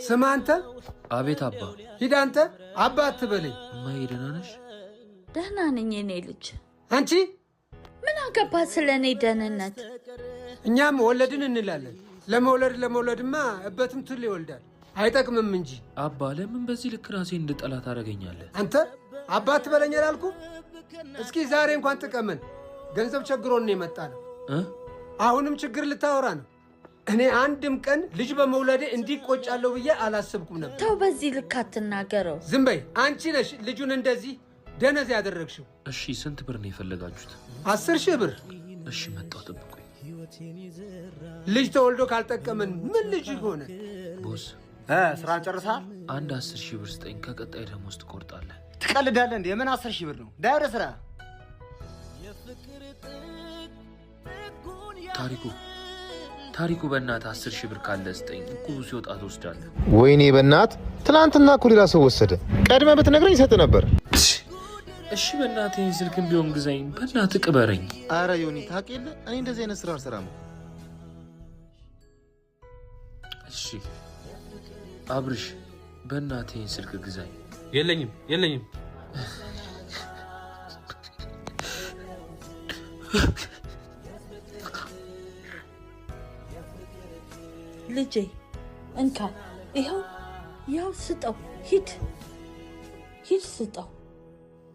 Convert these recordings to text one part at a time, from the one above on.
ስማ አንተ። አቤት አባ። ሂድ አንተ፣ አባ አትበለኝ። እማዬ ደህና ነሽ? ደህና ነኝ የኔ ልጅ። አንቺ ምን አገባ ስለ እኔ ደህንነት? እኛም ወለድን እንላለን። ለመውለድ ለመውለድማ እበትም ትል ይወልዳል። አይጠቅምም እንጂ። አባ ለምን በዚህ ልክ ራሴን እንድጠላ ታደርገኛለህ? አንተ አባ አትበለኝ አላልኩም? እስኪ ዛሬ እንኳን ጥቀመን። ገንዘብ ቸግሮን የመጣ ነው። እ? አሁንም ችግር ልታወራ ነው። እኔ አንድም ቀን ልጅ በመውለዴ እንዲህ ቆጫለሁ ብዬ አላሰብኩም ነበር። ተው፣ በዚህ ልክ አትናገረው። ዝም በይ። አንቺ ነሽ ልጁን እንደዚህ ደነዝ ያደረግሽው። እሺ ስንት ብር ነው የፈለጋችሁት? 10,000 ብር። እሺ መጣሁ፣ ጠብቁኝ። ልጅ ተወልዶ ካልጠቀመን ምን ልጅ ሆነ? ቦስ ስራን ጨርሰሃል? አንድ 10,000 ብር ስጠኝ፣ ከቀጣይ ደሞዝ ትቆርጣለህ። ትቀልዳለህ እንዴ? የምን 10,000 ብር ነው? ዳይ ወደ ስራ። ታሪኩ ታሪኩ፣ በእናትህ 10,000 ብር ካለ ስጠኝ፣ እቁቡ ሲወጣ ትወስዳለህ። ወይኔ በእናት፣ ትናንትና እኮ ሌላ ሰው ወሰደ። ቀድመህ ብትነግረኝ ይሰጥ ነበር። እሺ በእናትህ ይህን ስልክም ቢሆን ግዛኝ፣ በእናትህ ቅበረኝ። አረ ዮኒ ታውቅ የለ እኔ እንደዚህ አይነት ስራ አልሰራም። እሺ አብርሽ፣ በእናትህ ይህን ስልክ ግዛኝ። የለኝም የለኝም። ልጄ እንካ፣ ይኸው ያው ስጠው። ሂድ ሂድ ስጠው።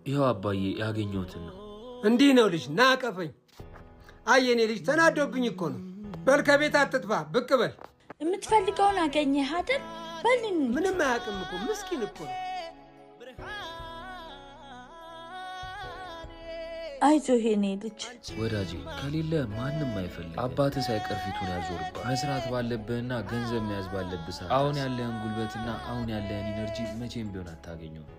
ይኸው አባዬ ያገኘሁትን ነው። እንዲህ ነው ልጅ። ና አቀፈኝ። አይ የኔ ልጅ ተናዶብኝ እኮ ነው። በል ከቤት አትጥፋ፣ ብቅ በል። የምትፈልገውን አገኘህ አይደል? በል እንሂድ። ምንም አያውቅም እኮ ምስኪን እኮ ነው። አይዞህ የኔ ልጅ። ወዳጄ ከሌለ ማንም አይፈልግ። አባትህ ሳይቀር ፊቱን ያዞርብሃል። መስራት ባለብህና ገንዘብ መያዝ ባለብህ ሰዓት አሁን ያለህን ጉልበትና አሁን ያለህን energy መቼም ቢሆን አታገኘውም።